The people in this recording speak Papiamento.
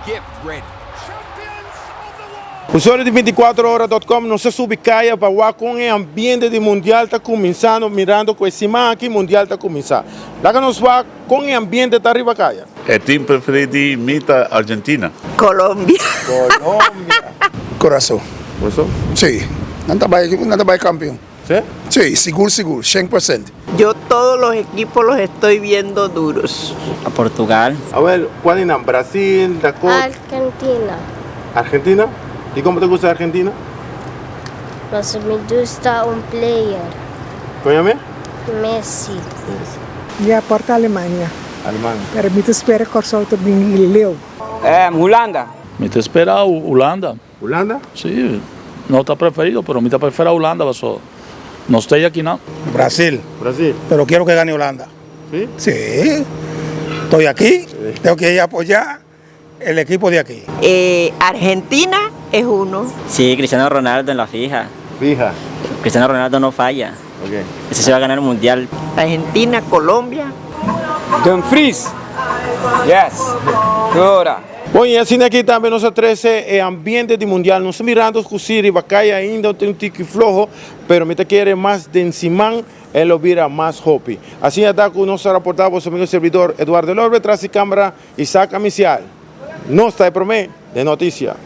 Get ready. Usuario di 24ora.com nos a subi kaya pa wak kon e ambiente di mundial ta kuminsando mirando ku e siman aki mundial ta kuminsá. Laga nos wak kon e ambiente ta riba kaya. E team preferí di mi ta Argentina. Colombia. Colombia. Corazon. Corazon? Sí. Nan ta bai, nan ta bai campeon. Sí? Sí, sigur sigur, 100%. Yo todos los equipos los estoy viendo duros. A Portugal. Awel, cual di nan? Brasil, Dakota? Argentina. Argentina? Dikon bo ta gusta Argentina? Pasobra mi gusta un player. Kon yam'é? Messi. Messi. Mi a porta Alemania. Alemania. Pero mi ta spera Kòrsou ta bin leu. Hulanda. Mi ta spera Hulanda. Hulanda? Si, no ta preferido, pero mi ta prefera Hulanda paso nos ta aki nan. Brasil. Brasil. Pero quiero que gane Holanda. Si? Si. Estoy aquí, tengo que ir a apoyar el equipo de aquí. Argentina es uno. Si, Cristiano Ronaldo en la fija. Fija. Cristiano Ronaldo no falla. Ok. Ese se va a ganar el mundial. Argentina, Colombia. Dumfries. Yes. Ora. Bon, y asina aki tambe nos a trece e ambiente di mundial. Nos ta mirando cu si riba caya ainda tin un tiki floho, pero mi ta kere mas den siman e lo bira mas hopi. Asina ta cu nos a raporta boso amigo y servidor Eduardo Elorbe tras di camera Isaac Amicial. Nos ta e prome den noticia.